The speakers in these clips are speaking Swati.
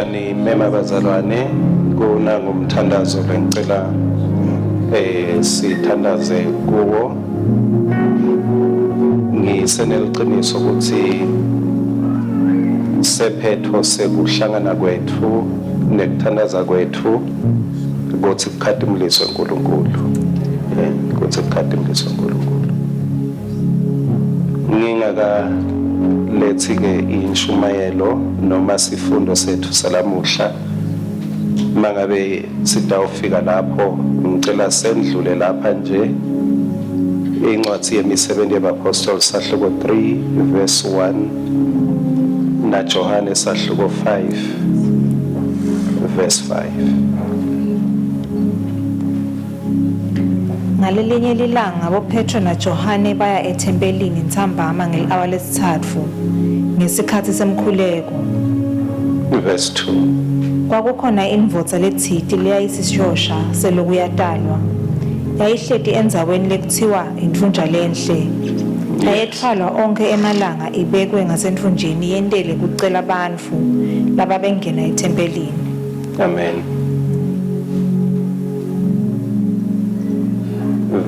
Ngiyanimema bazalwane kunangumthandazo lengicela eh sithandaze kuwo. Ngiseneliqiniso ukuthi sephetho sekuhlangana kwethu nekuthandaza kwethu ukuthi kukhatimuliswe uNkulunkulu. Eh ukuthi kukhatimuliswe uNkulunkulu. Ngingakalethi ke inshumayelo noma sifundo sethu salamuhla mangabe sitawufika lapho ngicela sendlule lapha nje incwadi yemisebenzi yabapostoli sahluko 3 verse 1 na Johane sahluko 5 verse 5. Ngalelinye lilanga boPhetro naJohane baya ethempelini ntsambama ngeli-awa lesitsatfu ngesikhatsi semkhuleko. Verse 2. Kwakukhona indvodza letsite leyayisishosha seloku yatalwa. Yayihleti endzaweni lekutsiwa iNtfunja Lenhle. Yayetfwalwa onkhe emalanga ibekwe ngasentfunjeni yentele kucela bantfu lababengena ethempelini. Amen.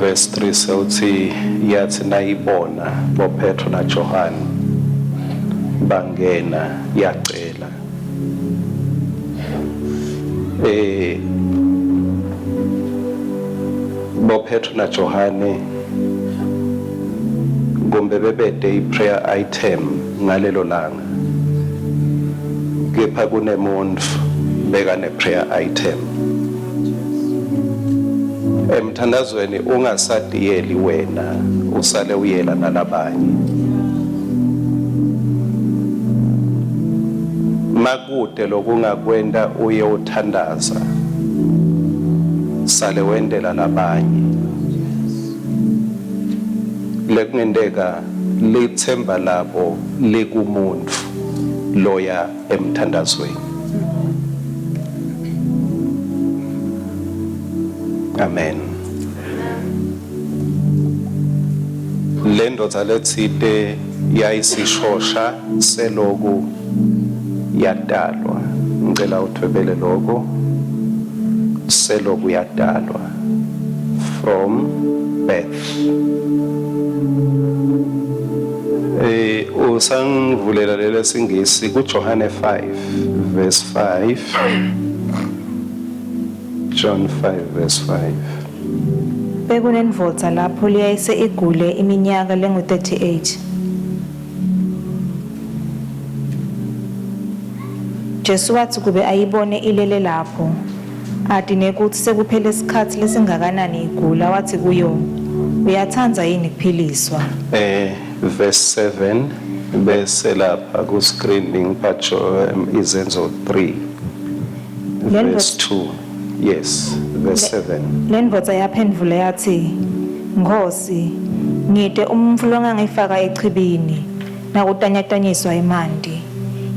Verse 3 sewuthi yathi nayibona boPetro naJohane bangena yacela. Eh boPetro naJohane kumbe bebede i-prayer item ngalelo langa kepha kunemuntfu bekane-prayer item emthandazweni ungasadiyeli wena usale uyela nalabanye makude lokungakwenta uye uthandaza sale wendela labanye lekungenteka lithemba labo likumuntu loya emthandazweni. Amen. Le ndoda letsite yayisishosha seloku yadalwa. Ngicela uthwebele lokho. Seloku yadalwa from birth. Eh usangivulela lelo singisi kuJohane 5 verse 5. John 5 verse 5. Bekunendvodza lapho leyayise igule iminyaka lengu-38. Jesu watsi kube ayibone ilele lapho, ati nekutsi sekuphele sikhatsi lesingakanani igula, watsi kuyo, Uyatsandza yini kuphiliswa? Eh verse 7 bese lapha ku screen ngiphatho izenzo 3 verse 2 yes verse 7. Lendvodza yaphendvula yatsi, Nkhosi, ngite umuntfu longangifaka echibini nakutanyatanyiswa emanti.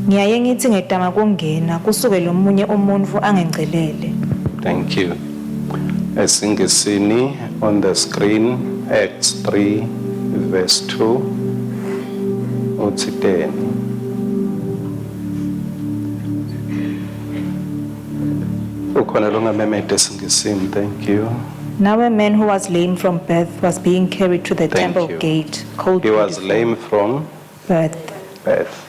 Ngiyaye ngitsi ngetama kungena kusuke lomunye umuntfu angengcelele. Thank you. Esingisini on the screen Acts 3 verse 2 uthi teni. Ukhona longamemeta esingisini. Thank you. Now a man who was lame from birth was being carried to the Thank temple you. gate called He was Beautiful. lame from Birth. birth.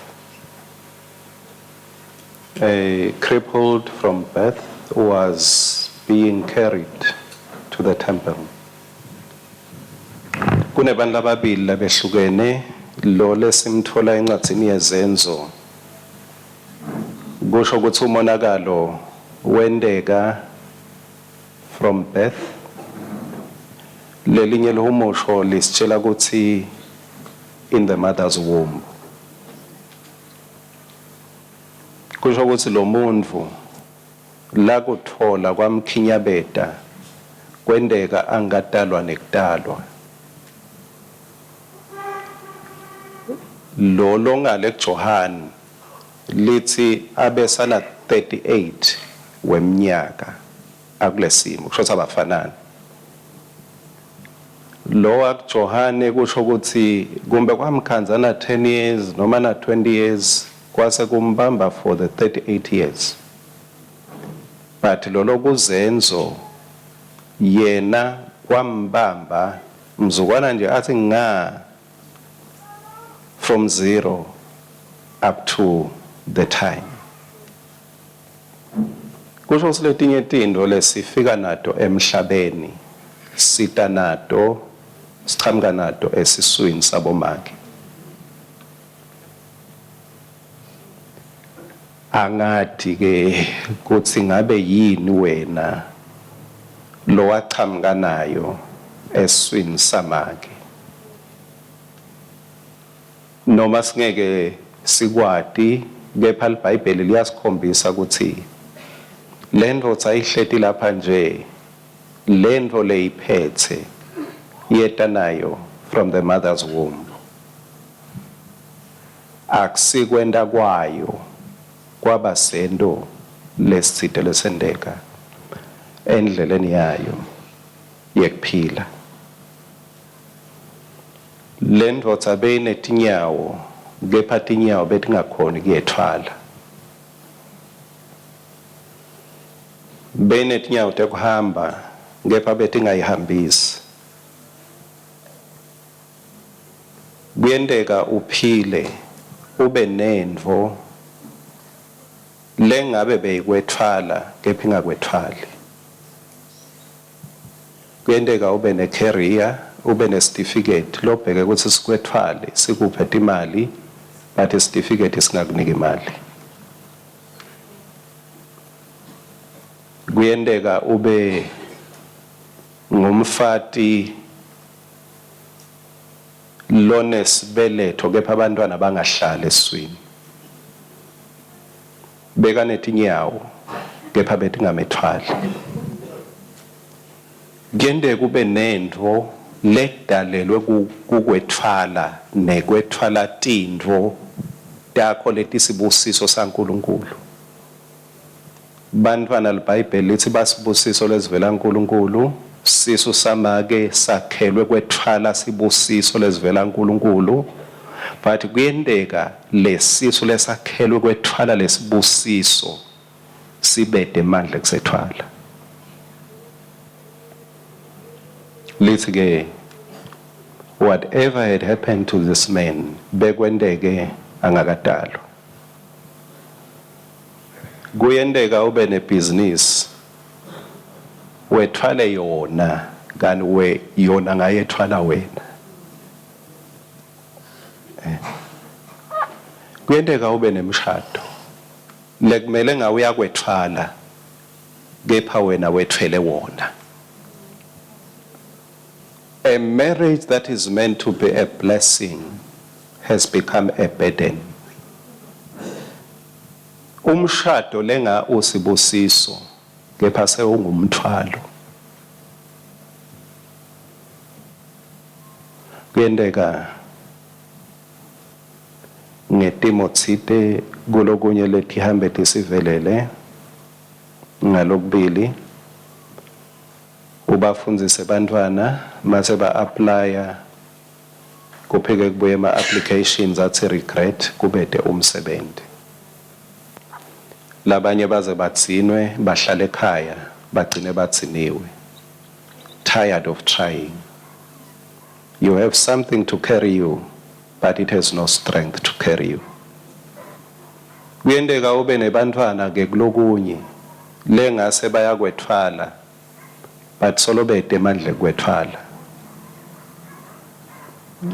A crippled from birth was being carried to the temple. Kunebantu lababili labehlukene lo lesimthola encwadzini yezenzo kusho ukuthi umonakalo wenteka from birth. Lelinye lihumusho lisitshela ukuthi in the mother's womb. Kusho ukuthi lo muntu lakuthola kwamkhinyabeta kwenteka angatalwa nekutalwa. Lo longale kuJohane lithi abesana 38 weminyaka akulesimo kusho ukuthi abafanani. Lo wakuJohane kusho ukuthi kumbe kwamkhanza na 10 years noma na 20 years. Kwase kumbamba for the 38 years. But lolo kuzenzo yena kwambamba mzukwana nje athi nga from zero up to the time. Kusho ukuthi letinye tintfo lesifika nato emhlabeni sita nato sichamuka nato esiswini sabomake. Angati ke kutsi ngabe yini wena lowachamuka nayo esiswini samake. Noma singeke sikwati kepha liBhayibheli liyasikhombisa kutsi lendvodza ihleti lapha nje lentfo leyiphetse yeta nayo from the mother's womb. Akusikwenta kwayo kwaba sento lesitsite lesenteka endleleni yayo yekuphila. Lendvodza beyinetinyawo kepha tinyawo betingakhoni kuyetfwala. Beyinetinyawo tekuhamba kepha betingayihambisi. Kuyenteka uphile ube nentfo lengabe beyikwetfwala kepha ingakwetfwali. Kuyenteka ube ne-career, ube nesitifiketi lobheke kutsi sikwetfwale sikuphe timali, but isitifiketi singakuniki imali. Kuyenteka ube ngumfati lonesibeletho kepha abantwana bangahlali esiswini. Bekanetinyawo kepha betingamethwali. Kuyenteka ube nentfo ledalelwe kukwetfwala nekwetfwala tintfo takho letisibusiso saNkulunkulu. Bantfwana liBhayibheli litsi basibusiso lesivela kuNkulunkulu. Sisu samake sakhelwe kwetfwala sibusiso lesivela kuNkulunkulu. But kuyenteka lesisu lesakhelwe kwetfwala lesibusiso sibete emandla ekusethwala. Lithi ke whatever had happened to this man bekwenteke angakatalwa. Kuyenteka ube nebhizinisi wethwale yona kanti we yona ngayethwala wena. Kuyenteka ube nemshado lekumele ngawe uyakwethwala kepha wena wethwele wona. A marriage that is meant to be a blessing has become a burden. Umshado lenga usibusiso kepha sewungumthwalo. Kuyenteka ngetimo tsite kulokunye letihambe tisivelele ngalokubili ubafundzise bantfwana mase ba-aplaya kuphike kubuye ema-applications atsi regret kubete umsebenzi. Labanye baze badzinwe bahlale ekhaya bagcine badziniwe. Tired of trying. You have something to carry you but it has no strength to carry you. Kuyenteka ube nebantfwana ke kulokunye lengase bayakwetfwala but solo bete emandla ekwetfwala.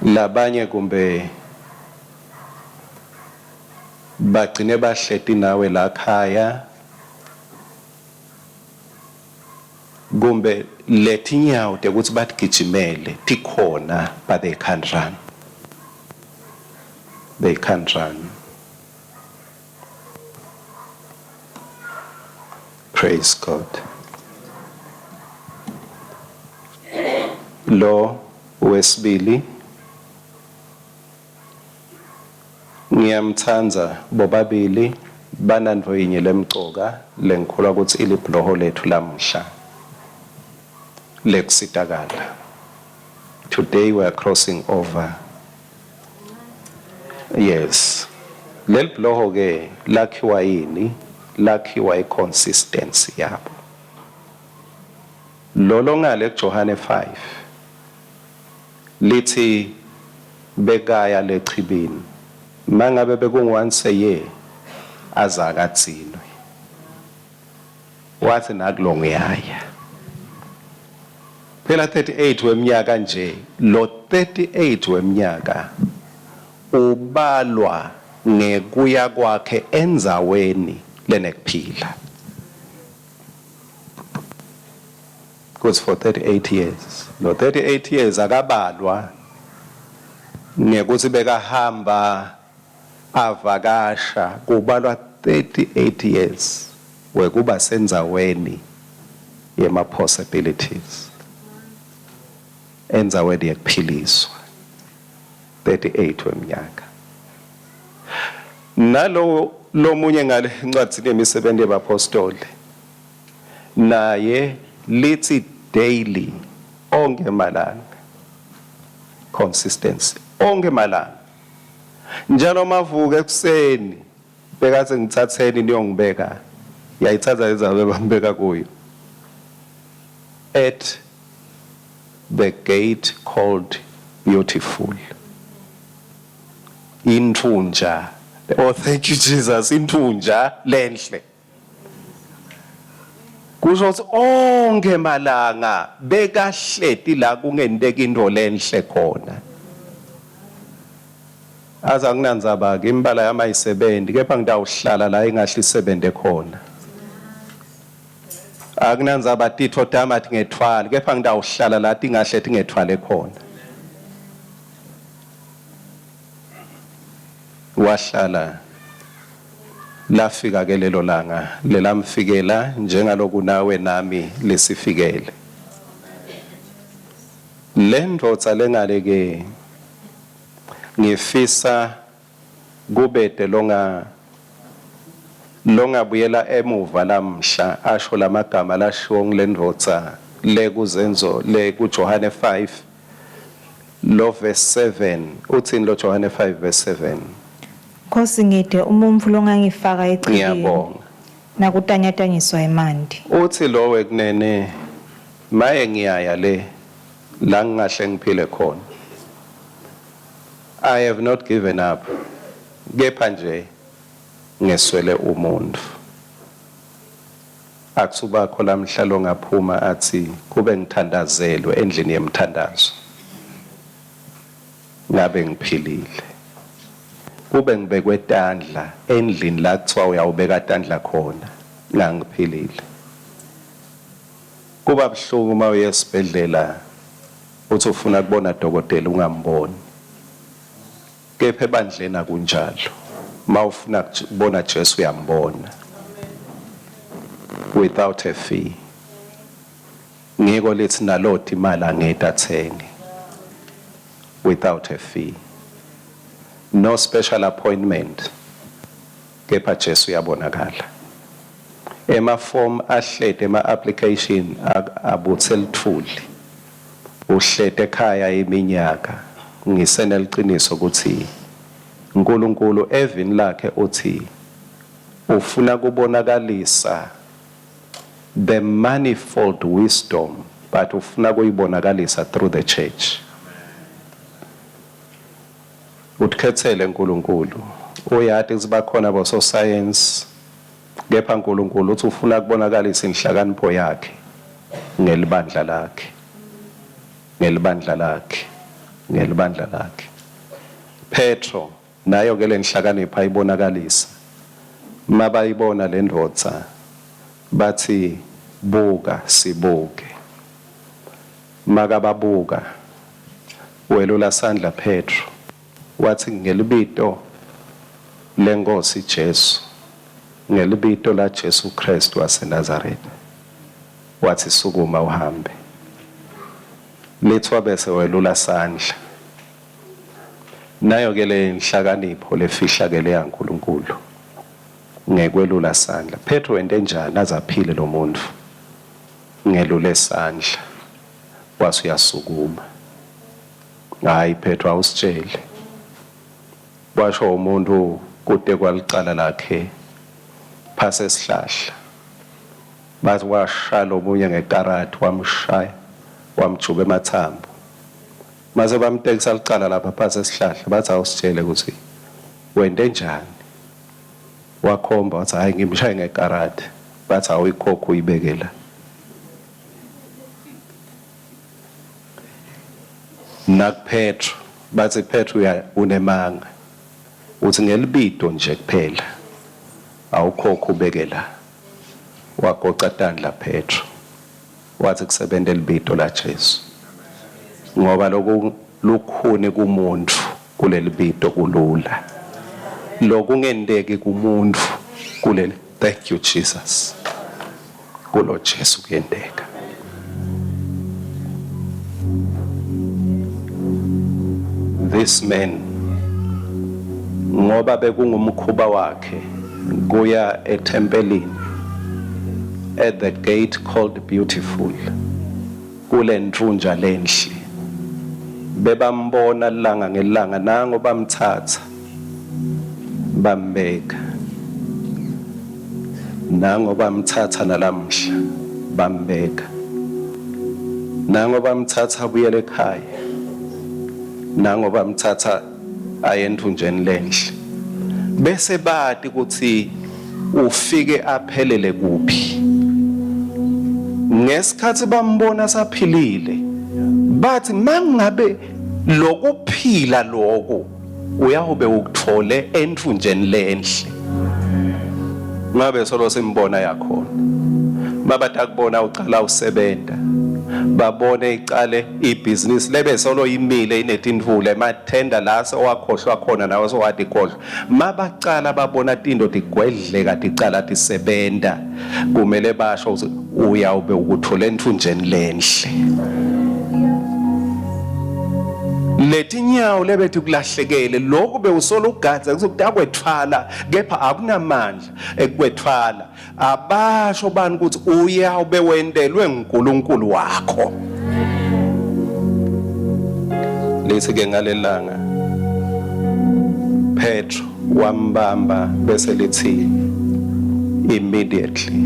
Labanye kumbe bagcine bahleti nawe la khaya kumbe letinyawo tekuthi batigijimele tikhona but they can't run. They can't run. Praise God. Lo wesibili ngiyamtsandza bobabili banantfo yinye lemcoka lengikholwa ukuthi ilibhuloho lethu lamuhla lekusitakala. Today we are crossing over. Yes. Leli bhuloho ke lakhiwa yini? Lakhiwa i-consistency yabo. Lolo ngale kuJohane 5 lithi bekaya lechibini, mangabe bekungu once a year azakadzinwe, wathi nakulo ngiyaya. Phela 38 weminyaka nje, lo 38 weminyaka ubalwa ngekuya kwakhe endzaweni lenekuphila. Because for 38 years, lo 38 years akabalwa ngekuthi bekahamba avakasha, kubalwa 38 years wekuba sendzaweni yema possibilities, endzaweni yekuphiliswa. 38 weminyaka. Nalo lomunye ngale ncwadzini yemisebenzi yebapostoli naye lithi daily, onke malanga, consistency, onke malanga, njalo mavuka ekuseni bekathi ngithatheni niyongibeka, yayithatha indzawo bambeka kuyo, at the gate called Beautiful. Inthunja, oh thank you Jesus, inthunja lenhle. Kusho ukuthi onke malanga bekahleti la kungenteka into lenhle khona. Aza kunandzaba ke imbala yami ayisebenzi, kepha ngitawuhlala la ingahle isebente khona. Akunandzaba titfo tami atingethwali, kepha ngitawuhlala la tingahle tingethwale khona. Wahlala, lafika ke lelo langa lelamfikela njengaloku nawe nami lisifikele. Le ndvodza lengale ke ngifisa kubete longa longabuyela emuva lamhla asho lamagama lashiwo ngilendvodza le kuzenzo le kuJohane 5 lo verse 7. Uthini lo Johane 5 verse 7? Nkosi, ngide umuntfu longangifaka echibini Ngiyabonga. Nakutanyatanyiswa emanti. Uthi lo wekunene, maye ngiyaya le la ngingahle ngiphile khona. I have not given up, kepha nje ngeswele umuntu. Akusubakho lamhla longaphuma athi kube ngithandazelwe endlini yemthandazo ngabe ngiphilile, kube ngibekwe tandla endlini la kuthiwa uyawubeka tandla khona ngangiphilile. Kuba buhlungu uma uye esibhedlela uthi ufuna kubona dokotela ungamboni, kepha ebandleni akunjalo. Uma ufuna kubona Jesu uyambona without a fee. Ngiko lithi naloti imali angeke athenge, without a fee, no special appointment, kepha Jesu uyabonakala. Emaform ahlete, ema-application abutse lithuli, uhlete ekhaya iminyaka. Ngiseneliciniso ukuthi uNkulunkulu evini lakhe uthi ufuna kubonakalisa the manifold wisdom, but ufuna kuyibonakalisa through the church. Utkhetsele uNkulunkulu, uyati ukuthi bakhona bososayensi, kepha uNkulunkulu uthi ufuna kubonakalisa inhlakanipho yakhe ngelibandla lakhe, ngelibandla lakhe, ngelibandla lakhe. Petro nayo ke lenhlakanipho ayibonakalisa. Mabayibona le ndvodza bathi buka sibuke. Makababuka welula sandla Petro wathi ngelibito lenkosi Jesu, ngelibito la Jesu Kristu waseNazaretha, wathi sukuma uhambe. Lithwa bese welula sandla. Nayo ke le inhlakanipho lefihlakele yaNkulunkulu ngekwelula sandla. Petro wente njani aze aphile lo muntu? Ngelule sandla wase uyasukuma. Hayi Petro, awusitshele, kwasho umuntu. Kute kwalicala lakhe phase sihlahla. Bathi washaya lomunye ngekarati wamshaya wamjuba emathambo. Mase bamtekisa licala lapha phase sihlahla bathi awusitshele ukuthi wente njani. Wakhomba wathi hayi ngimshaye ngekarati. Bathi awuyikhokhe uyibeke la. NakuPetro bathi Petro uya unemanga. Uthi ngelibito nje kuphela awukhokhe ubeke la. Wagoca tandla Petro. Wathi kusebenta libito laJesu. Ngoba loku lukhuni kumuntu kulelibito kulula. Lokungenteki kumuntu kuleli thank you Jesus. Kulo Jesu kuyenteka. This man ngoba bekungumkhuba wakhe kuya ethempelini at the gate called Beautiful kulentunja lenhle bebambona langa ngelanga nango bamthatha bambeka nango bamthatha nalamhla bambeka nango bamthatha abuyele ekhaya nango bamthatha aye entunjeni lenhle bese bati ukuthi ufike aphelele kuphi ngesikhathi bambona saphilile bathi mangabe lokuphila lokhu uyawube ukuthole entunjeni lenhle ngabe solo simbona yakhona mabatakubona ucala usebenta babone icale ibhizinisi lebe solo imile inetintfula emathenda la sewakhohlwa khona nawe sowati khohlwa mabacala babona tinto tigwedleka ticala tisebenta kumele basho ukuthi uyawube ukuthole enthunjeni lenhle letinyawo lebethi kulahlekele lokhu bewusola ugadza kutakwethwala kepha akunamandla ekukwethwala abasho bani ukuthi uyawube wentelwe nguNkulunkulu wakho lithi ke ngalelanga Petro wambamba bese lithi immediately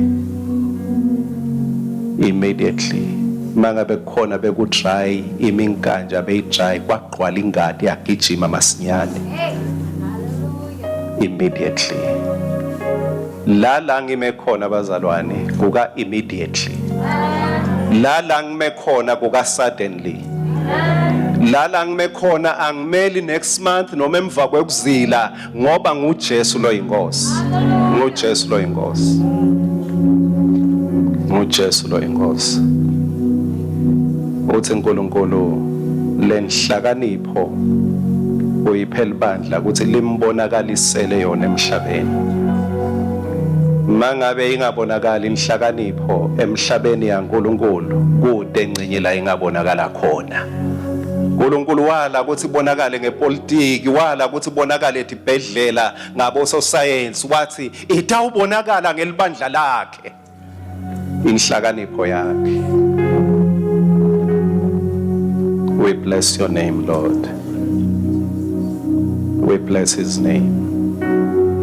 immediately mangabe kukhona beku dry iminkanja beyi dry kwagqwala ingadi yagijima masinyane immediately la la ngime khona bazalwane kuka immediately la la ngime khona kuka suddenly la la ngime khona angimeli next month noma emva kwekuzila ngoba nguJesu loyinkosi nguJesu loyinkosi nguJesu loyinkosi uthi uNkulunkulu lenhlakanipho uyiphe libandla ukuthi limbonakalisele yona emhlabeni mangabe ingabonakali inhlakanipho emhlabeni yaNkulunkulu kude engcenye la ingabonakala khona uNkulunkulu wala ukuthi ibonakale ngepolitiki wala ukuthi ibonakale etibhedlela ngabososayensi wathi itawubonakala ngelibandla lakhe inhlakanipho yakhe we bless your name lord we bless his name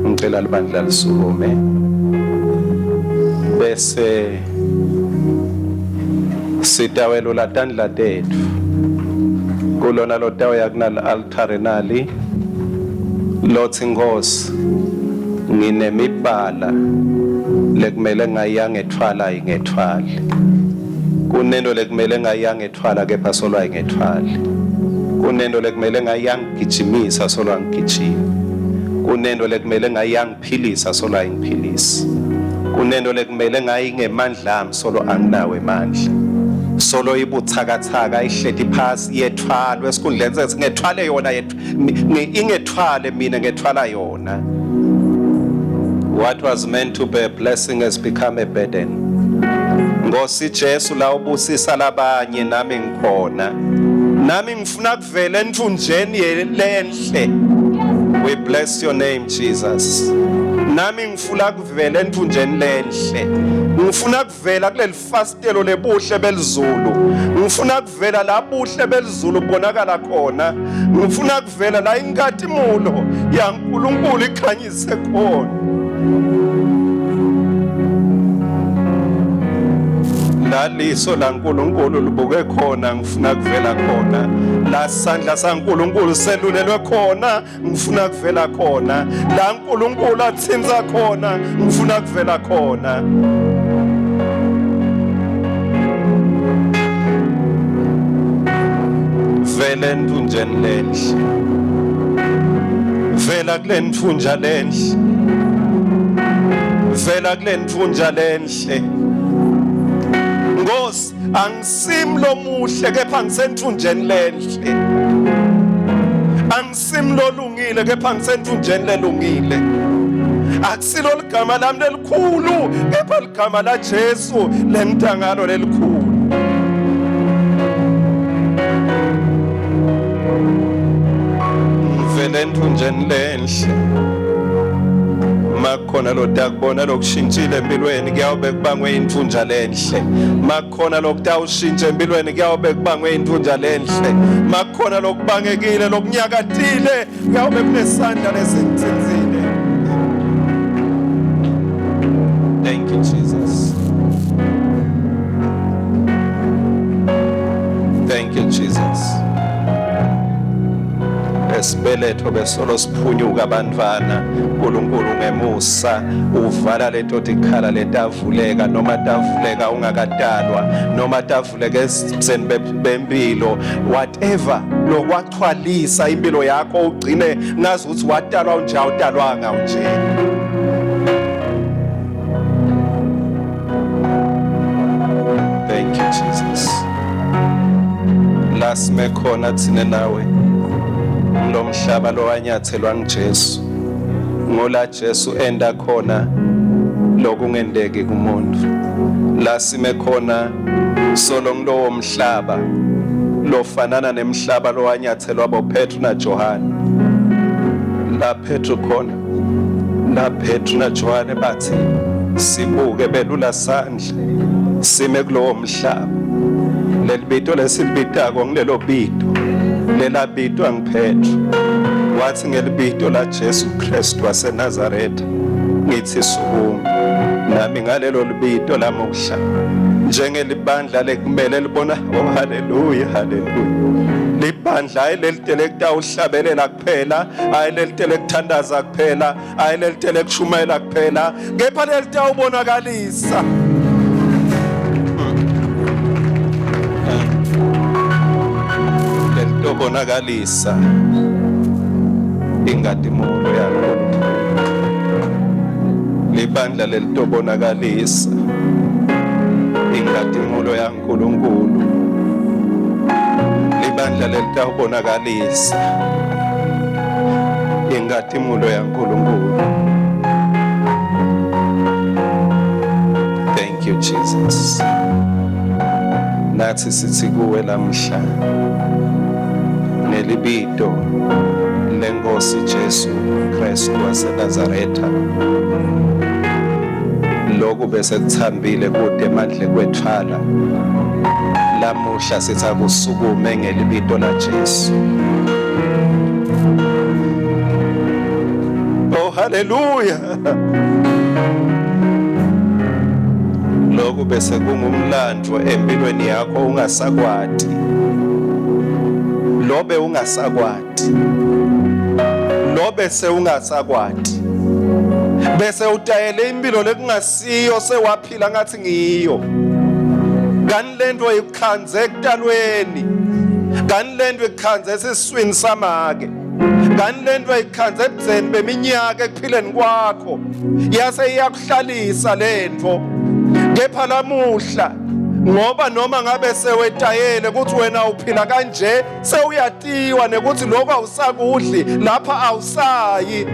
ngicela libandla lisukume bese sitawelula tandla tetfu kulona lotawuya kunal altare nali Lothi Nkosi nginemibala lekumele ngayangethwala ingethwali kunento lekumele ngayangethwala kepha solo ayingethwali kunento lekumele ngayangigijimisa solo angigijimi kunento lekumele ngayangiphilisa solo ayingiphilisi kunento lekumele ngayingemandla ami solo anginawo emandla solo ibuthakathaka ihleti phasi yethwalwe esikhundleni sethi ngethwale yona ingethwale mina ngethwala yona what was meant to be a blessing has become a burden Nkosi Jesu la ubusisa labanye nami ngikhona nami ngifuna kuvela enthunjeni lenhle we bless your name Jesus. Nami ngifuna kuvela entfunjeni lenhle. Ngifuna kuvela kuleli fasitelo lebuhle belizulu. Ngifuna kuvela la buhle belizulu bonakala khona. Ngifuna kuvela la inkatimulo yaNkulunkulu ikhanyise khona. La liso laNkulunkulu libuke khona ngifuna kuvela khona. La sandla saNkulunkulu selulelwe khona ngifuna kuvela khona la uNkulunkulu athinta khona ngifuna kuvela khona vele entunjeni lenhle vela kule ntunja lenhle vela kule ntunja lenhle Nkosi angisimi lomuhle kepha ngisentunjeni lenhle angisimi lolungile kepha ngisentunjeni lelungile akusilo ligama lami lelikhulu kepha ligama la Jesu lengitangalo lelikhulu ngivele entunjeni lenhle makukhona lotakubona lokushintshile empilweni kuyawube kubangwe intunja lenhle makukhona lokutawushintsha empilweni kuyawube kubangwe intunja lenhle makukhona lokubangekile lokunyakatile kuyawube kunesandla lesingithinzile thank you jesus thank you jesus esibeletho besolo siphunyuka abantwana uNkulunkulu ngemusa uvala leto tikhala letavuleka noma tavuleka ungakadalwa noma tavuleka esibuseni bempilo whatever lokwachwalisa impilo yakho ugcine ngazi ukuthi wadalwa unje awudalwanga unje Thank you Jesus. La sime khona thina nawe ngilomhlaba lowanyathelwa nguJesu. Ngola Jesu enda khona lokungendeki kumuntu. La sime khona solo ngilowo mhlaba lofanana nemhlaba lowanyathelwa boPetru naJohane. La Petru khona la Petru naJohane bathi sibuke belula sandla sime kulowo mhlaba lelibito lesilibitako ngilelo bito lelabitwa nguPetru wathi ngelibito la Jesu Kristu waseNazaretha ngithi sukuma nami ngalelo libito lamuhla njengelibandla lekumele libona oh haleluya haleluya libandla hayi lelitele kutawuhlabelela kuphela hayi lelitele kuthandaza kuphela hayi lelitele kushumayela kuphela kepha lelitawubonakalisa lelitobonakalisa ingatimulo yaNkulunkulu libandla lelitobonakalisa ingatimulo yaNkulunkulu libandla lelitawubonakalisa ingatimulo yaNkulunkulu Thank you Jesus nathi sithi kuwe lamhla ngelibito lenkosi Jesu Kristu waseNazaretha lokhu bese kuthambile kude emandle kwethwala lamuhla sithi akusukume ngelibito la Jesu Oh haleluya lokhu bese kungumlando empilweni yakho ungasakwati lobe ungasakwati lobe sewungasakwati bese utayele impilo lekungasiyo sewaphila ngathi ngiyo kani lento ikukhanze ekutalweni kani lento ikukhanze esiswini samake kani lento ikukhanze ebudzeni beminyaka ekuphileni kwakho yase iyakuhlalisa lento kepha lamuhla ngoba noma ngabe sewetayele ukuthi wena uphila kanje sewuyatiwa nekuthi lokho awusakudli lapha awusayi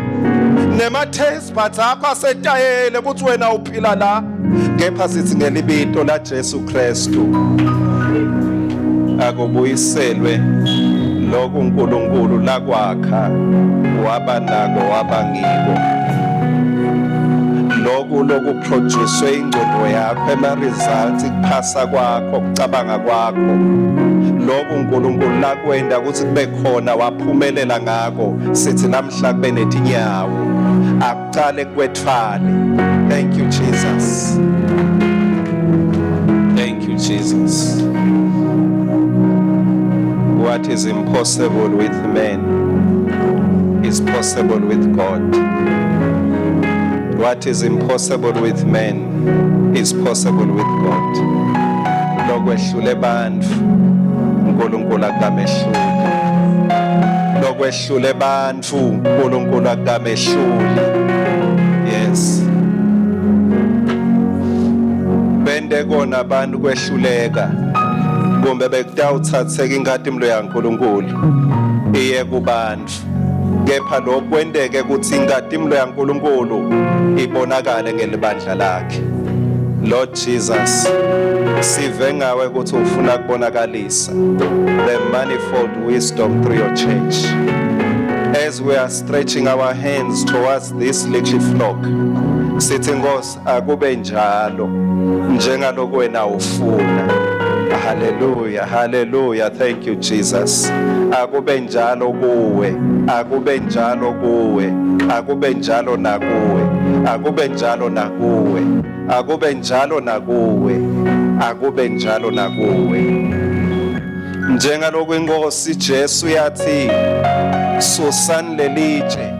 nema-taste buds akho asetayele ukuthi wena uphila la kepha sithi ngelibito la Jesu Kristu akubuyiselwe lokhu uNkulunkulu lakwakha waba nako waba ngiko. Loku lokuproduce ingqondo yakho, ema results, kuphasa kwakho, kucabanga kwakho, lokhu uNkulunkulu lakwenda ukuthi kube khona waphumelela ngako, sithi namhla kube netinyawo, akucale kwethwale. Thank you, Jesus. Thank you, Jesus. What is impossible with men is possible with God. What is impossible with men is possible with God. Lokwehlule bantfu, uNkulunkulu akamehluli. Lokwehlule bantfu, uNkulunkulu akamehluli. Yes, bente kona abantu kwehluleka, kumbe bekutawuthatheka inkatimlo yaNkulunkulu iye kubantu, kepha lokhu kwenteke ukuthi inkatimlo yaNkulunkulu ibonakale ngelibandla lakhe. Lord Jesus, sive ngawe ukuthi ufuna kubonakalisa the manifold wisdom through your church. As we are stretching our hands towards this little flock, sithi, Nkosi, akube njalo njengaloku wena ufuna. Hallelujah, hallelujah. Thank you, Jesus. Akube njalo kuwe, akube njalo kuwe, akube njalo nakuwe, akube njalo nakuwe, akube njalo nakuwe, akube njalo nakuwe. Njengaloku inkosi Jesu yathi, "Susani lelitshe,"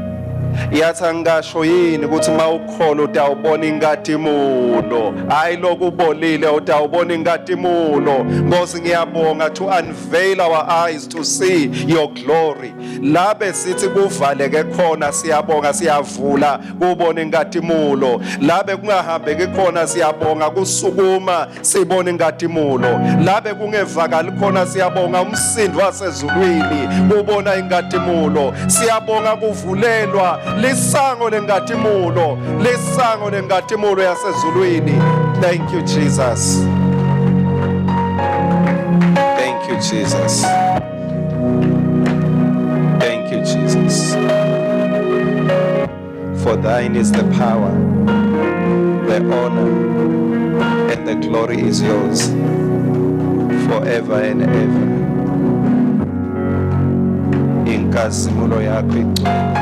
yathi, "Angisho yini ukuthi mawukholwa utawubona inkatimulo? Hayi, lokubolile, utawubona inkatimulo." Nkosi, ngiyabonga to unveil our eyes to see your glory. La besithi kuvaleke khona, siyabonga, siyavula kubona inkatimulo. La bekungahambeki khona, siyabonga, kusukuma sibona inkatimulo. La bekungevakali khona, siyabonga, umsindo wasezulwini kubona inkatimulo. Siyabonga kuvulelwa lisango lenkatimulo, lisango lenkatimulo yasezulwini. Thank you, Jesus. Thank you, Jesus. Thank you, Jesus. For thine is the power, the honor, and the glory is yours forever and ever. Inkazimulo yakho igcwele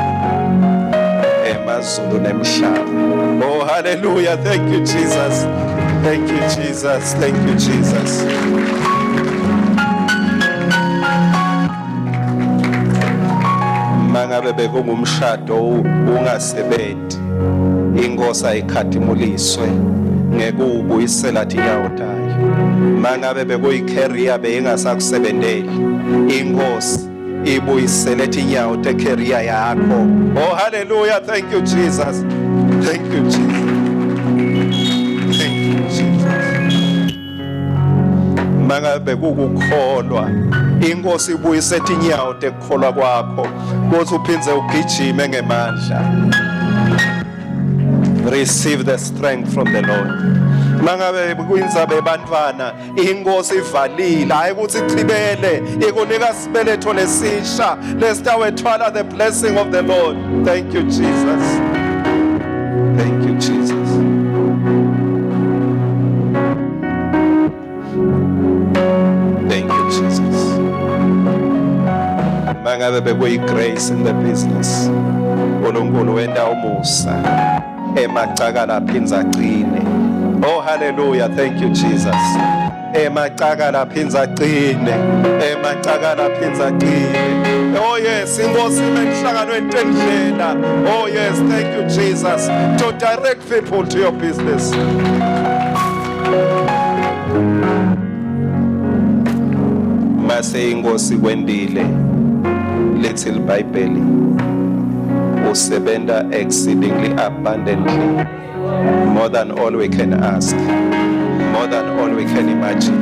emazulu nemhlaba. Oh, hallelujah. Thank you, Jesus. Thank you, Jesus. Thank you, Jesus. Mangabe bekungumshado ungasebenzi, inkosi ayikhatimuliswe ngekuwubuyisela tinyawo tayo. Mangabe bekuyi-career beyingasakusebenteli, inkosi ibuyisele tinyawo te-career yakho. Oh, hallelujah. Thank you, Jesus. Thank you, Jesus. Thank you, Jesus. Mangabe kukukholwa, inkosi ibuyise tinyawo tekukholwa kwakho kuthi uphindze ugijime ngemandla. Receive the strength from the Lord. Mangabe kuyindzaba yebantfwana, inkosi ivalile, hayi ukuthi ichibele, ikunika sibeletho lesisha lesitawethwala the blessing of the Lord. Thank you, Jesus. Thank you, Jesus. Thank you, Jesus. Mangabe bekuyi grace in the business, uNkulunkulu wenta umusa, emacakala aphinza agcine. Oh, hallelujah. Thank you, Jesus. Emacakala aphinza agcine, emacakala aphinza agcine. Oh yes, inkosi imenhlanganweni tendlela. Oh yes, thank you, Jesus, to direct people to your business. Mase inkosi kwendile, lithi iBhayibheli, usebenta exceedingly abundantly, more than all we can ask, more than all we can imagine.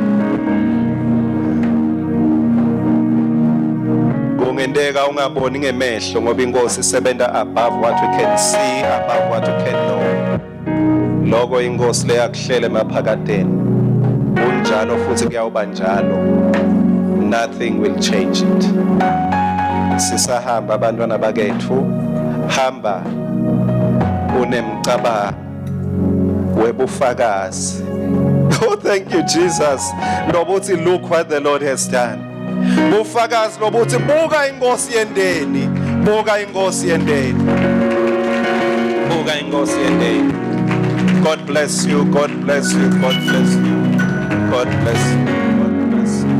Kungenteka ungaboni ngemehlo, ngoba inkosi isebenta above what we can see, above what we can know. Loko inkosi leyakuhlela emaphakadeni kunjalo futhi kuyawuba njalo. Nothing will change it. Sisahamba, abantwana bakethu, hamba unemcabango. Webufakazi. Oh, thank you, Jesus. Lobuthi look what the Lord has done. Bufakazi lobuthi buka inkosi yendeni, buka inkosi yendeni. Buka inkosi yendeni. God bless you. God bless you. God bless you. God bless you. God bless you.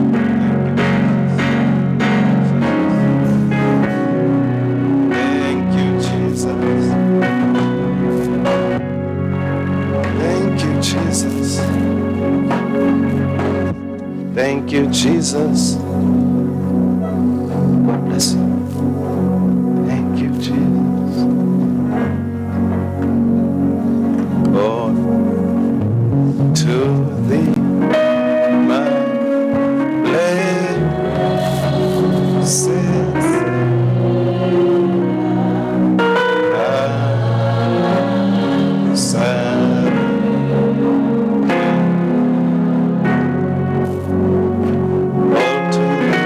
Thank you, Jesus. Thank you, Jesus. Thank you, Jesus. God bless you. Thank you, Jesus. Oh, to thee, my blessed I surrender. All to thee.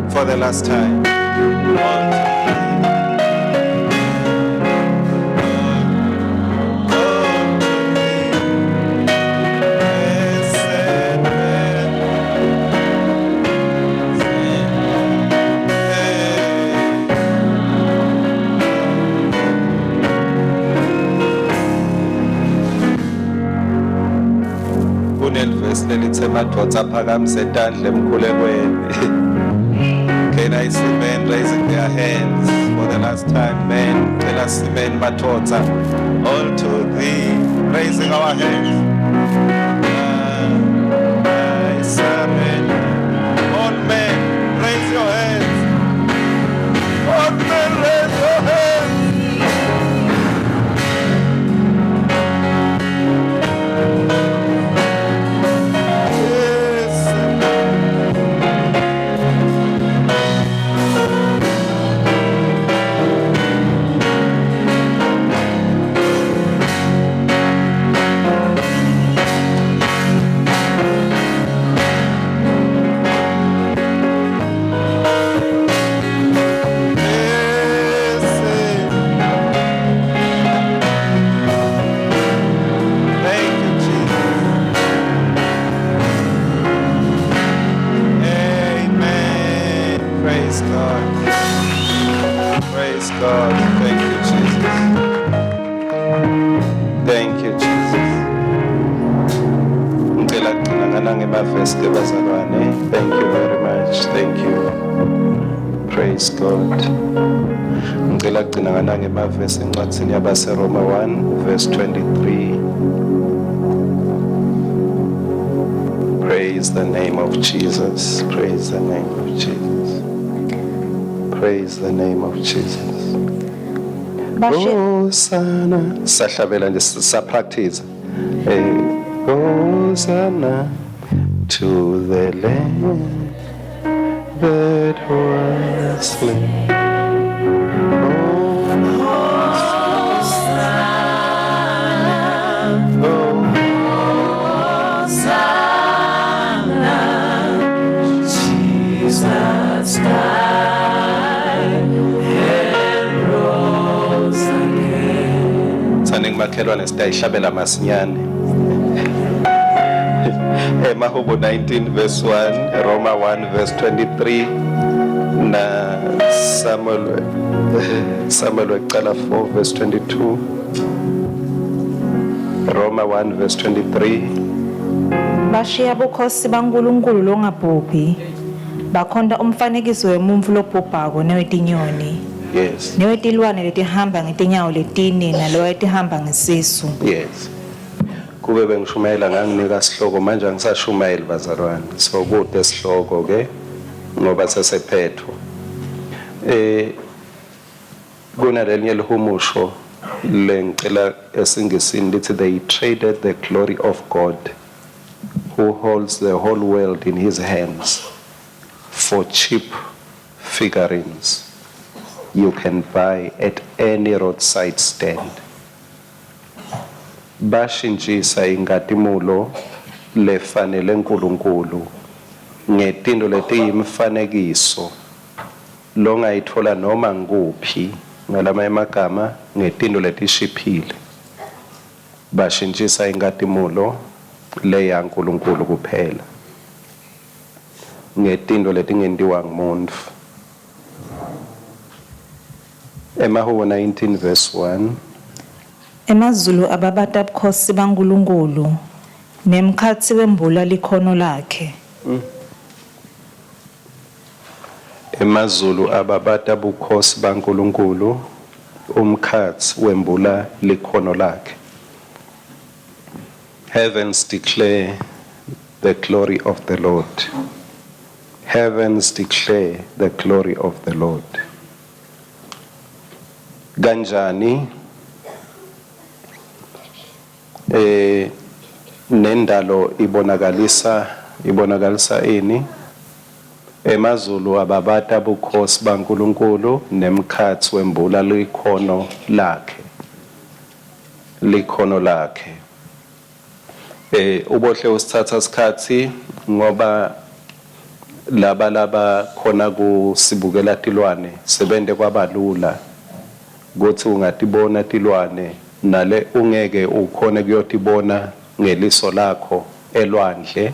For the last time. All to thee. All to thee. Blessed Hey. Kunelivesi lelithe madoda aphakamise tandla emkhulekweni. Can I see men raising their hands for the last time? Men, tell us men madoda. All to thee, raising our hands. I surrender. All men, raise your hands. All men, raise your hands. Yes. Yes. Thank you, Jesus. Amen. Praise God. Praise God. Thank you, Jesus. Thank you, Jesus. Ngicela kugcina nganangemavesi ke bazalwane. Thank you very much. Thank you. Praise God. Ngicela kugcina nganangemavesi encwadzini yabaseRoma 1 verse 23. Praise the name of Jesus. Praise the name of Jesus. Praise the name of Jesus. Bashiya Hosanna. Sahlabela nje sa practice. Eh, Hosanna to the Lamb that was slain. Hosanna. Oh, Jesus died and rose again. Thane kumakhelwane sitayihlabela masinyane. Emahubo 19 verse 1, Roma 1 verse 23 na Samuel wekucala 4 verse 22. Roma 1 verse 23. Bashiya bukhosi baNkulunkulu longabhubhi bakhonta umfanekiso wemuntfu lobhubhako newetinyoni newetilwane letihamba ngetinyawo letine naloyo letihamba ngesisu. Yes. Kube bengishumayela nganginika sihloko, manje angisashumayeli bazalwane. So kude sihloko ke ngoba sesephetho. Kunalelinye lihumusho lengicela esingisini lithi, "They traded the glory of God who holds the whole world in his hands for cheap figurines." you can buy at any roadside stand. Bashintshisa inkhatimulo lefanele Nkulunkulu ngetintfo letiyimifanekiso longayitfola noma ngukuphi, ngalamanye emagama ngetintfo letishiphile. Bashintshisa inkhatimulo leyaNkulunkulu kuphela ngetintfo letingentiwa ngumuntfu. Emahubo 19 verse 1. Emazulu ababata bukhosi baNkulunkulu, nemkhatsi wembula likhono lakhe. Emazulu ababata bukhosi baNkulunkulu, umkhatsi wembula likhono lakhe. Heavens declare the glory of the Lord. Heavens declare the glory of the Lord. Kanjani nendalo ibonakalisa ini? Emazulu ababata bukhosi baNkulunkulu, nemkhatsi wembula likhono lakhe. Likhono lakhe. Ubohle usithatha isikhathi ngoba laba khona kusibukela tilwane sebente kwabalula kutsi ungatibona tilwane nale ungeke ukhone kuyotibona ngeliso lakho elwandle,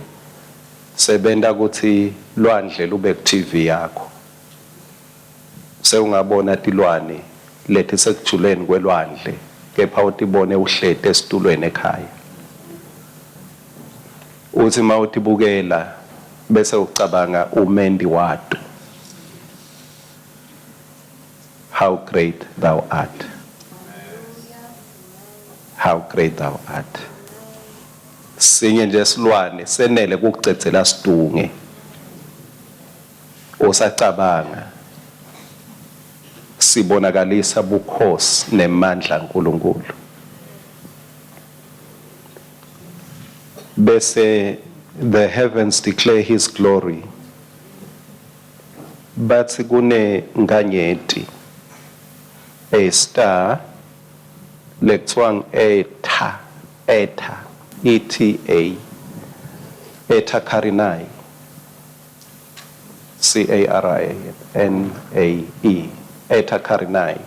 sebenta kutsi lwandle lube ku TV yakho. Sewungabona tilwane letisekujuleni kwelwandle kepha utibone uhleti esitulweni ekhaya. Uthi mawutibukela bese ucabanga umendi wato. How great thou art. How great thou art. Sinye nje silwane senele kukucedzela situnge. Usacabanga sibonakalisa bukhosi nemandla kaNkulunkulu. Bese the heavens declare his glory. Bathi kune nkanyeti, a star lekuthiwa Eta, Eta, E T A, Eta Carinae, C A R I N A E, Eta Carinae.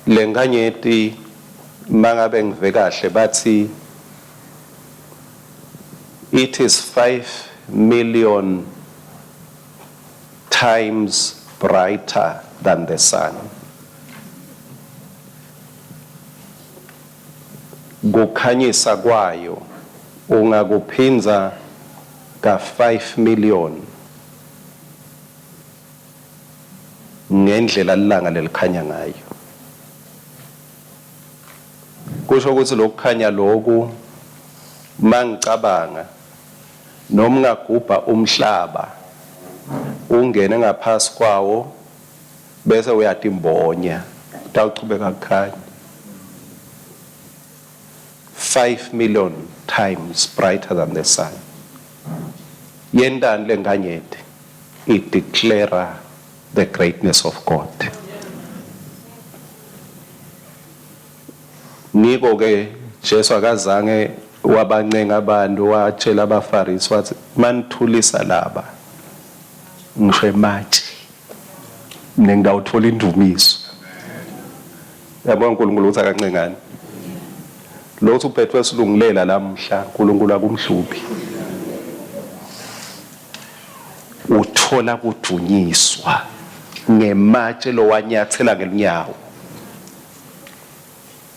Lenkanyeti mangabe ngive kahle bathi it is 5 million times brighter than the sun. Kukhanyisa kwayo ungakuphindza ka 5 million ngendlela lilanga lelikhanya ngayo. Kusho ukuthi lokukhanya loku mangicabanga noma ungagubha umhlaba ungene ngaphasi kwawo bese uyatimbonya utawuchubeka kukhanya. 5 million times brighter than the sun. Yentani lenkanyeti? It declare the greatness of God. Ngiko ke Jesu akazange wabancenga abantu, watshela abaFarisi wathi manithulisa laba ngisho ematshe mina ngidawuthola indumiso. Yabona uNkulunkulu ukuthi akancengani. Lo uphethwe silungilela lamhla uNkulunkulu akumhluphi. Uthola kudunyiswa ngematshe lowanyathela ngelunyawo.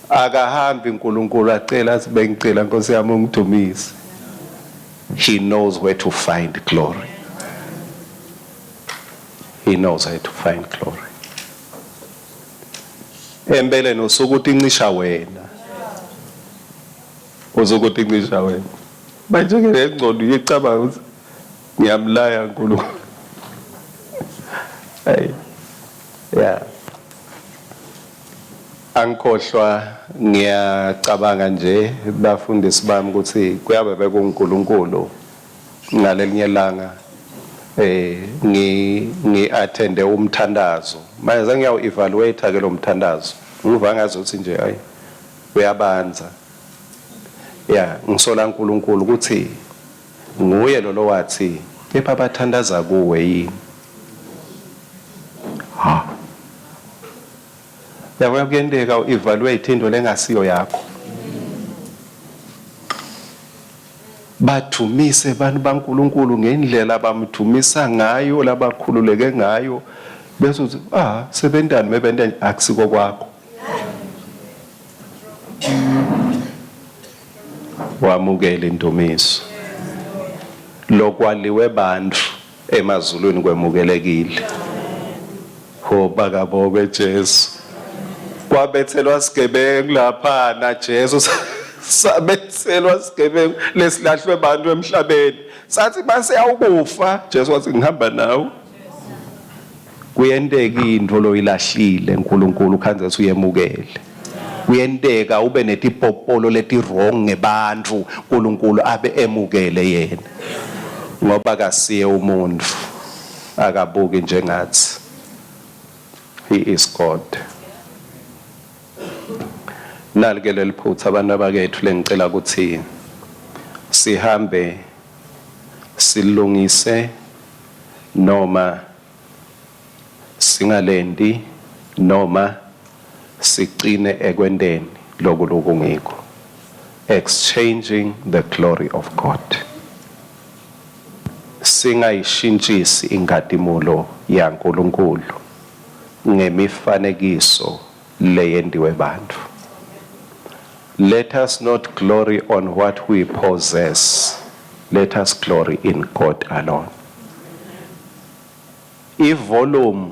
Akahambi uNkulunkulu acela athi bengicela Nkosi yami ungidumise. He knows where to find glory. He knows where to find glory. Empeleni usuke utincisha wena. Usuke utincisha wena. Manje ke le ngqondo iyicabanga ukuthi ngiyamlaya uNkulunkulu. Hey. Yeah. Angikhohlwa, ngiyacabanga nje bafundisi bami ukuthi kuyabe bekuNkulunkulu ngalelinye ilanga Eh ngi ngi attende umthandazo. Manje sengiyawu evaluate ke lo mthandazo. Ngiva ngazuthi nje ayi uyabanza. Ya, ngisola uNkulunkulu ukuthi nguye lo lowathi kepha bathandaza kuwe yini. Ha. Yabona kuyenteka u-evaluate into lengasiyo yakho. Badumise abantu baNkulunkulu ngendlela abamdumisa ngayo labakhululeke ngayo bese uthi ah sebentani mebentani akusiko kwakho. Wamukele indumiso. Lokwaliwe bantu emazulwini kwemukelekile. Ho bakabokwe Jesu. Kwabethelwa sigebengu lapha na Jesu sabethelwa sigebengu lesilahlwe bantu emhlabeni. Sathi base awukufa Jesu wathi ngihamba nawe. Kuyenteka into loyilahlile uNkulunkulu khanze ethi uyemukele. Kuyenteka ube netipopolo leti wrong ngebantfu uNkulunkulu abe emukele yena. Ngoba kasiye umuntu akabuki njengathi. He is God. Nali ke leliphutha abantu abakethu lengicela ukuthi sihambe silungise noma singalenti noma sicine ekwenteni loku lokungiko, exchanging the glory of God. Singayishintshisi inkhatimulo yaNkulunkulu ngemifanekiso leyentiwe bantfu. Let us not glory on what we possess, let us glory in God alone. Ivolume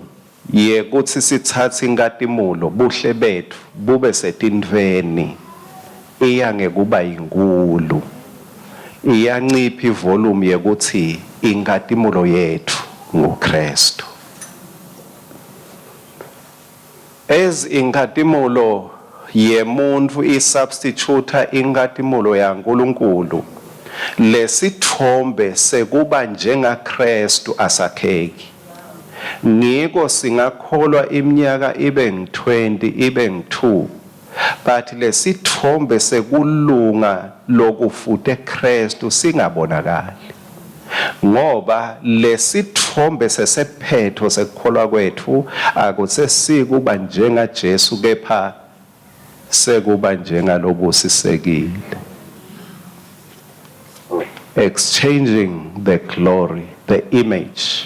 yekutsi sitsatse inkhatimulo, buhle betfu bube setintfweni, iya ngekuba yinkhulu. Iyancipha ivolume yekutsi inkhatimulo yetfu nguKhristu. As inkhatimulo yemuntfu isubstituta inkhatimulo yaNkulunkulu, lesitfombe sekuba njengaKhristu asakheki. Ngiko singakholwa iminyaka ibe ngu-20 ibe ngu-2 but lesitfombe sekulunga lokufute Khristu singabonakali. Ngoba lesitfombe sesephetho sekukholwa kwetfu akusesikuba njengaJesu kepha sekuba njengalobusisekile. Exchanging the glory, the image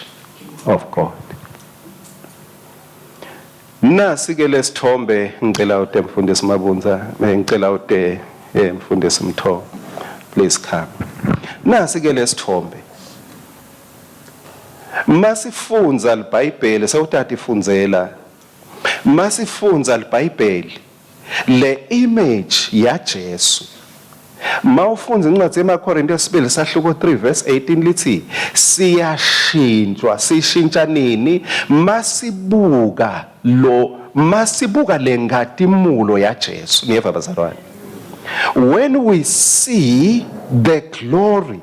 of God. Nasi ke lesithombe ngicela ute mfundisi Mabunza, ngicela ute eh, mfundisi Mtho. Please come. Nasi ke lesithombe. Masifundza liBhayibheli sewutatifundzela. Masifundza liBhayibheli le image yaJesu. Mawufundza incwadi yemaKorinte yesibili sahluko 3 verse 18 lithi siyashintshwa sishintsha nini masibuka lo masibuka lenkatimulo yaJesu. Niyeva bazalwane? When we see the glory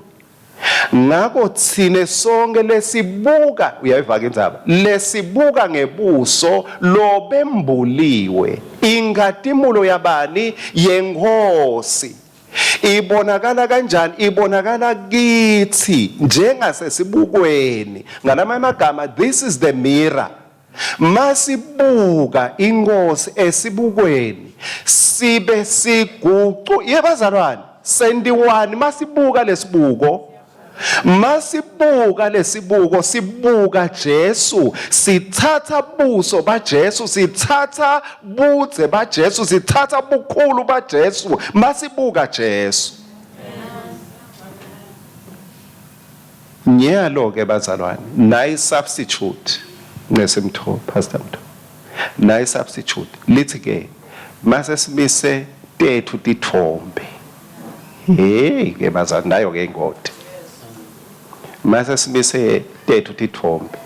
Ngako tsine sonkhe lesibuka, uyayiva-ke indzaba, lesibuka ngebuso lobembuliwe inkhatimulo yabani? YeNkhosi. Ibonakala kanjani? Ibonakala kitsi njengasesibukweni. Ngalamanye amagama, this is the mirror. Masibuka iNkosi esibukweni sibe sigucu yebazalwane sentiwani masibuka lesibuko masibuka lesibuko sibuka Jesu sithatha buso baJesu sithatha budze baJesu sithatha bukhulu baJesu masibuka Jesu. Nyalo ke bazalwane nayi substitute Ncesi Mtho Pastor Mtho nayi substitute lithi ke mase simise tethu tithombe hey ke bazalwane nayo ke ingoti mase simise tethu tithombe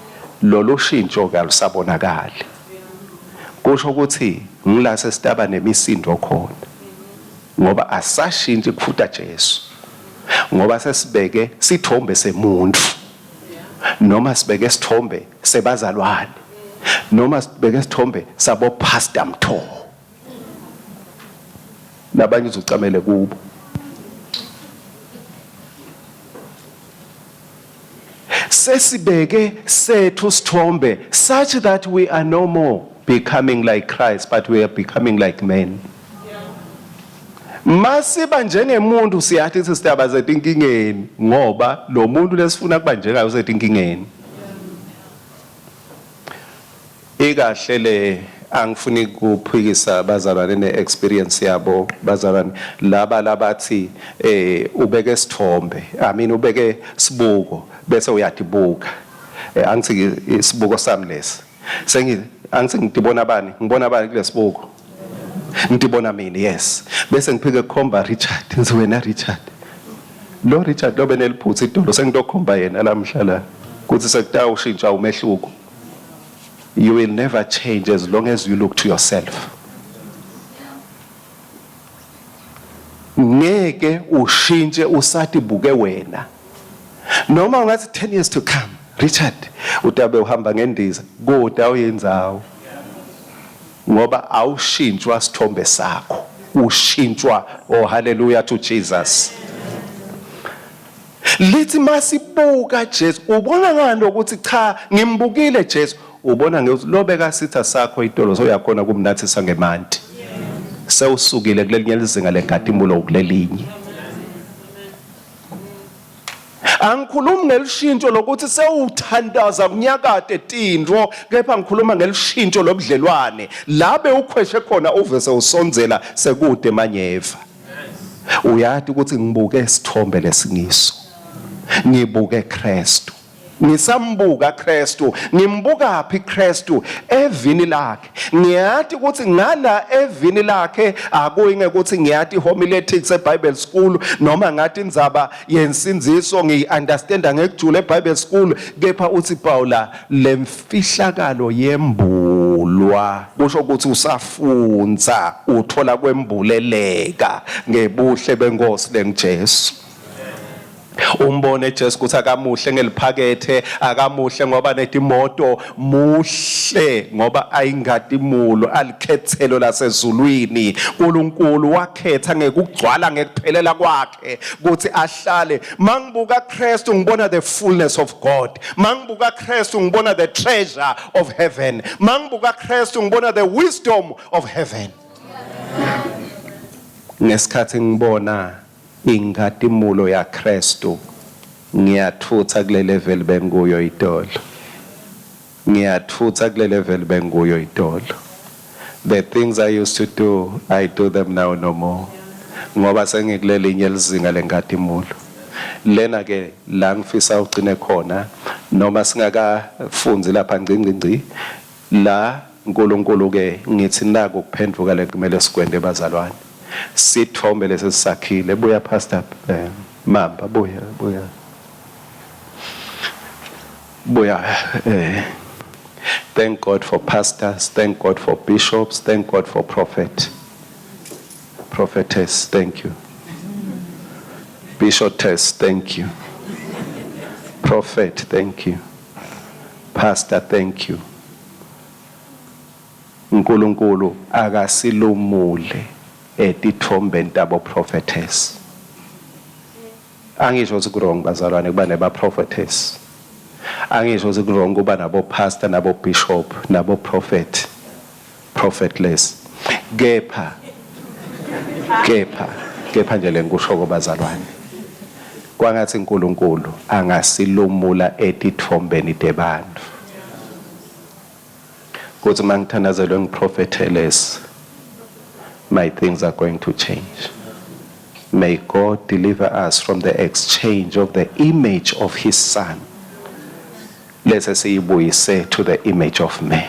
lolu shintsho ke alusabonakali kusho ukuthi ngila sesitaba nemisindo khona ngoba asashintshi kufuta Jesu ngoba sesibeke sithombe semuntu. Noma sibeke isithombe sebazalwane, noma sibeke isithombe sabo Pastor Mtho. Nabanye uzucamele kubo. Sesibeke sethu sithombe such that we are no more becoming like Christ, but we are becoming like men. Masiba njengemuntu siyathi sisitaba zetinkingeni ngoba lo muntu lesifuna kuba njengayo usetinkingeni. Ikahle le, angifuni kuphikisa bazalwane ne-experience yabo bazalwane laba labathi ubeke isithombe, I mean ubeke sibuko bese uyadibuka. Angithi isibuko sami lesi sengi angithi ngidibona bani, ngibona bani kulesibuko, ngidibona mina, yes, bese ngiphike kukhomba Richard, ngithi wena Richard, lo Richard lo beneliphutha idolo, sengitokhomba yena lamhla la kuthi sekutawushintsha umehluko. You will never change as long as you look to yourself. Ngeke ushintshe usathi buke wena. Noma ungathi 10 years to come, Richard, utabe uhamba ngendiza, kodwa awuyindzawo. Ngoba awushintshwa sithombe sakho. Ushintshwa, oh hallelujah to Jesus. Lithi masibuka Jesu, ubona ngani ukuthi cha ngimbukile Jesu, ubona ngekuthi lobeka sitha sakho itolo soyakhona kumnathisa ngemanti. Sewusukile kulelinye lizinga lenkatimulo kulelinye. Angikhulumi ngelishintsho lokuthi sewuthandaza kunyakade tintfo, kepha ngikhuluma ngelishintsho lobudlelwane la bewukhweshe khona uvese usondzela sekude manyeva. Uyati ukuthi ngibuke isithombe lesingiso, ngibuke Kristu, ngisambuka Kristu. Ngimbuka phi Kristu? Evini lakhe. Ngiyati ukuthi ngala evini lakhe akuyi ngekuthi ngiyati homiletics eBible school noma ngathi indzaba yensindziso ngiyi-understanda ngekujula eBible school, kepha uthi Paula lemfihlakalo yembulwa, kusho ukuthi usafundza uthola kwembuleleka ngebuhle benkosi lenguJesu. Umbone Jesu ukuthi akamuhle ngeliphakethe, akamuhle ngoba netimoto, muhle ngoba ayingatimulo alikhethelo lasezulwini. uNkulunkulu wakhetha ngekugcwala ngekuphelela kwakhe ukuthi ahlale. Mangibuka Kristu ngibona the fullness of God. Mangibuka Kristu ngibona the treasure of heaven. Mangibuka Kristu ngibona the wisdom of heaven. Ngesikhathi ngibona ingatimulo ya Kristu, ngiyathutha kule level benguyo itolo. Ngiyathutha kule level benguyo itolo. The things I used to do, I do them now no more. Ngoba sengikulelinye lizinga lenkatimulo. Lena ke la ngifisa ugcine khona, noma singakafunzi lapha ngci la uNkulunkulu ke ngithi naku kuphenduka lekumele sikwende bazalwane. Sithombe lesi sisakhile. Buya Pastor Mamba, buya buya. Buya. Thank God for pastors, thank God for bishops, thank God for prophet. Prophetess, thank you. Bishopess, thank you. Prophet, thank you. Pastor, thank you. uNkulunkulu akasilumule etithombeni tabo prophetess. Angisho ukuthi ku-wrong bazalwane kuba neba prophetess. Angisho ukuthi ku-wrong kuba nabo pastor, nabo bishop, nabo prophet, prophetless. Kepha kepha kepha nje lengikusho kubazalwane, kwangathi uNkulunkulu angasilumula etithombeni tebantfu. Kuthi mangithandazelwe ngiprofetheless, my things are going to change. May God deliver us from the exchange of the image of his son. Let's siyibuyise to the image of man.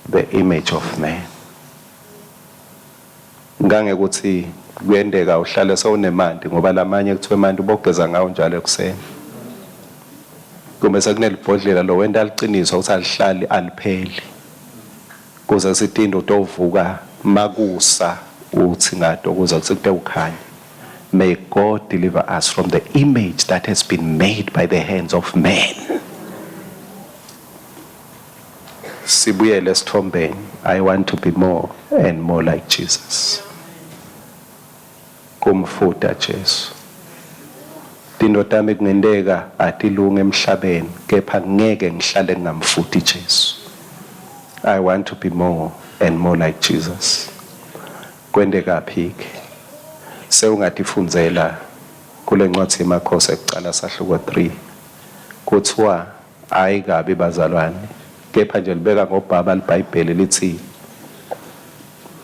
The image of man. Ngangekuthi kuyendeka uhlale sewunemanti ngoba lamanye kuthiwa emanti ubogeza ngawo njalo ekuseni. Kumbe sekunelibhodlela lo wenta liqiniso ukuthi alihlali alipheli. Kuze sithi into utovuka makusa uthi ngato kuze kuthi kute ukhanya. May God deliver us from the image that has been made by the hands of men. Sibuyele esithombeni. I want to be more and more like Jesus. Kumfuta Jesu. Tintfo tami kungenteka atilunge emhlabeni kepha ngeke ngihlale ngingamfuti Jesu. I want to be more and more like Jesus. Kwenteka phi ke? Sewungatifundzela kule ncwadzi yemakhosi ekucala sahluko 3. Kuthiwa hayi kabi bazalwane kepha nje libeka ngobhaba liBhayibheli lithi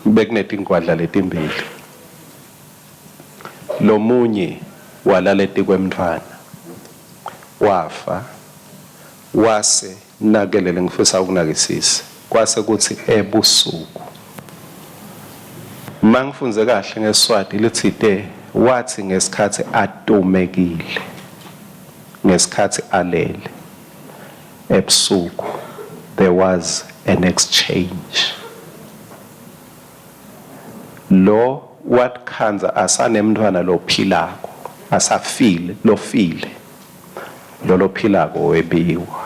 bekunetingwadla letimbili. Lomunye walala etikwemntfwana wafa wase nakelele ngifisa ukunakisisa kwase kuthi ebusuku mangifundze kahle ngeSwati litsite wathi ngesikhathi atumekile ngesikhathi alele ebusuku there was an exchange. Lo watikhandza asanemntfwana lophilako asafile lofile lo lophilako webiwa.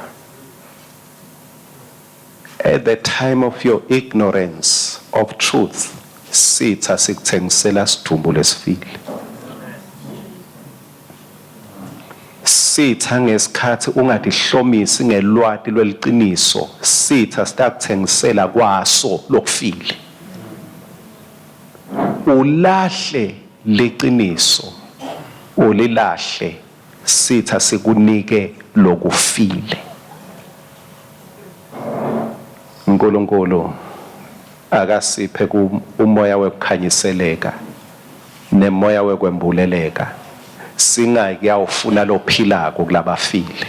At the time of your ignorance of truth, sitha sikuthengisela sidumbu lesifile. Sitha ngesikhathi ungatihlomisi ngelwati lweliciniso, sitha sitakuthengisela kwaso lokufile. Ulahle liciniso, ulilahle sitha sikunike lokufile. uNkulunkulu akasiphe umoya wekukhanyiseleka nemoya wekwembuleleka singayi kuyawufuna lophilako kulabafile,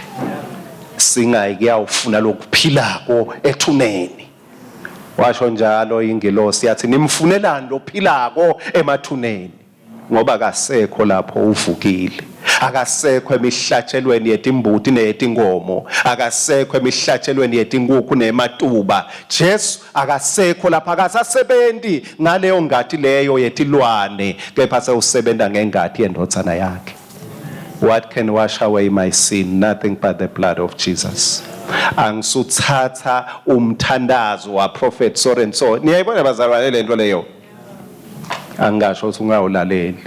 singayi kuyawufuna lokuphilako ethuneni. Washo njalo ingilosi yathi nimfunelani lophilako emathuneni, ngoba akasekho lapho uvukile, akasekho emihlatshelweni yetimbuti neyetinkomo, akasekho emihlatshelweni yetinkukhu nematuba. Jesu akasekho lapha, akasasebenzi ngaleyo ngati leyo yetilwane, kepha sewusebenta ngengati yendvodzana yakhe. What can wash away my sin? Nothing but the blood of Jesus. Angisuthatha umthandazo wa prophet so and so. Niyayibona bazalwane lento leyo? Angasho ukuthi ungawulaleli.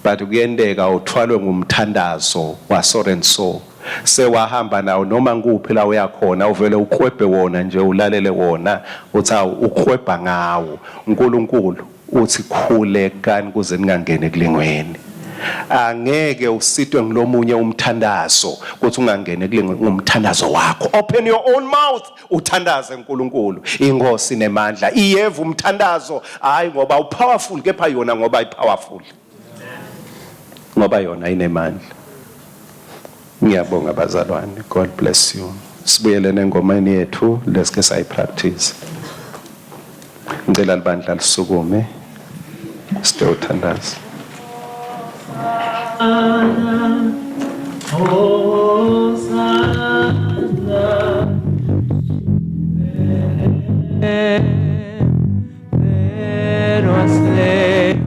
But kuyenteka uthwalwe ngumthandazo wa so and so. Sewahamba nawo noma ngikuphi la uyakhona, uvele ukhwebhe wona nje, ulalele wona, uthi awu ukhwebha ngawo. uNkulunkulu uthi khulekani kuze ningangeni ekulingweni. Angeke usitwe ngilomunye umthandazo kuthi ungangeni ekulingweni, ngumthandazo wakho. Open your own mouth uthandaze uNkulunkulu. Inkosi nemandla iyeva umthandazo, hayi ngoba upowerful, kepha yona ngoba ipowerful, ngoba yona inemandla. Ngiyabonga bazalwane, God bless you. Sibuyele nengomeni yethu lesike sayipractice. Ngicela libandla lisukume site uthandaza.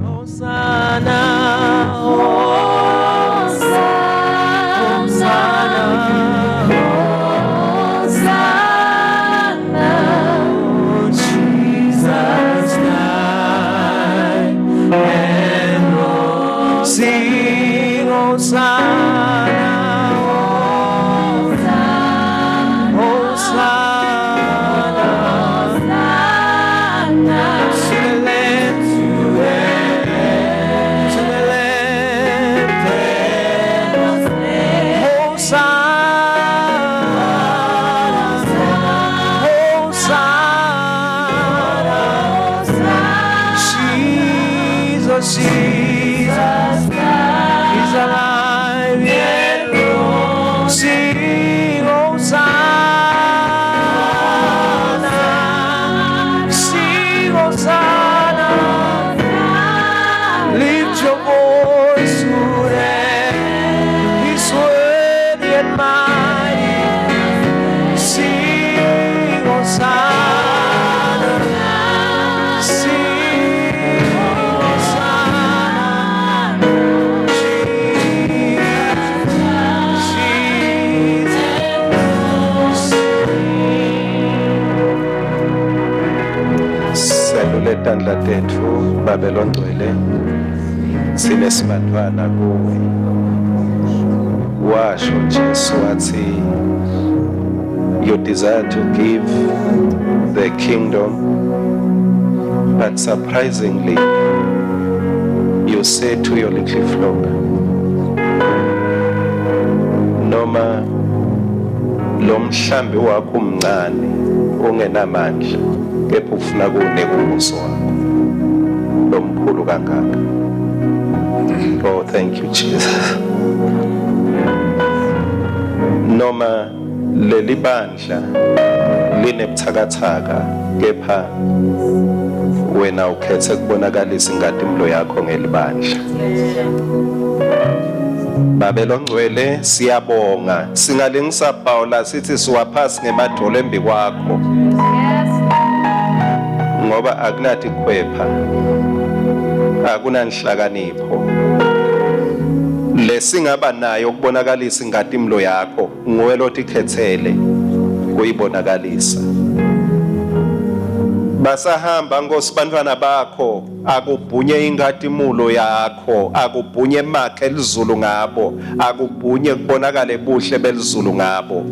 Hosanna, Hosanna, Hosanna, Jesus died and rose. Sing Hosanna, Hosanna, to the Lamb, to the Lamb, Hosanna, Hosanna, Jesus, Jesus, He's alive. tandla tetfu Babe longcwele sine sibantfwana kuwe. Washo Jesu wathi you desire to give the kingdom, but surprisingly you say to your little flock, noma lo mhlambi wakho umncane ungenamandla, kepha ufuna kuwunika umbuso wakho lomkhulu kangaka. Oh, thank you, Jesus. Noma leli bandla linebuthakathaka, kepha wena ukhethe kubonakalisa inkatimlo yakho ngelibandla. Babe longcwele, siyabonga. Singalingisa Paula sithi siwaphasi ngemadolo embi kwakho, ngoba akunathi khwepha, akunanhlakanipho lesingaba nayo ukubonakalisa inkatimlo yakho. Nguwe lotikhetsele kuyibonakalisa. Basahamba, Nkosi, bantwana bakho, akubhunye inkatimulo yakho, akubhunye makhe elizulu ngabo, akubhunye kubonakale buhle belizulu ngabo.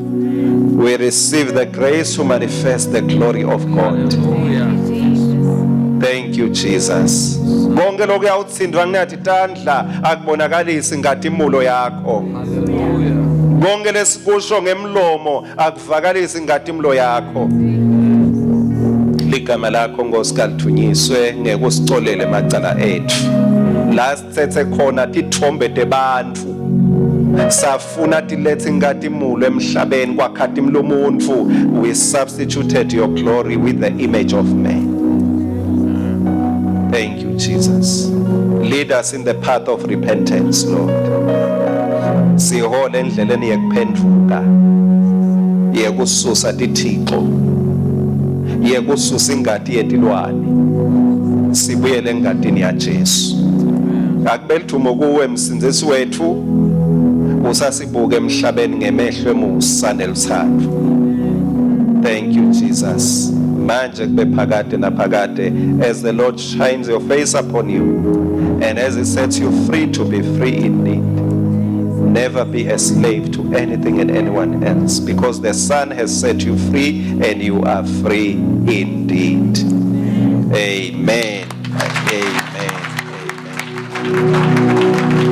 We receive the grace to manifest the glory of God. Thank you, Jesus. Konke lokuyawuthindwa kunathi tandla akubonakalisi inkatimulo yakho. Konke lesikusho ngemlomo akuvakalisi inkatimulo yakho. Ligama lakho, Nkosi, kalithunyiswe ngekusicolele emacala ethu la sithethe khona titfombe tebantfu, safuna tilethe inkatimulo emhlabeni kwakhatimula umuntfu. We substituted your glory with the image of man. Thank you, Jesus. Lead us in the path of repentance, Lord. Sihole endleleni yekuphendvuka, yekususa tithixo, yekususa ingati yetilwane, sibuyele engatini yaJesu. Akube lithumo kuwe, msindzisi wethu, usasibuke emhlabeni ngemehlo emusa nelutsandvo. Thank you, Jesus. Manje kube phakade naphakade. As the Lord shines your face upon you and as he sets you free to be free indeed, never be a slave to anything and anyone else, because the Son has set you free and you are free indeed. Amen, amen, amen.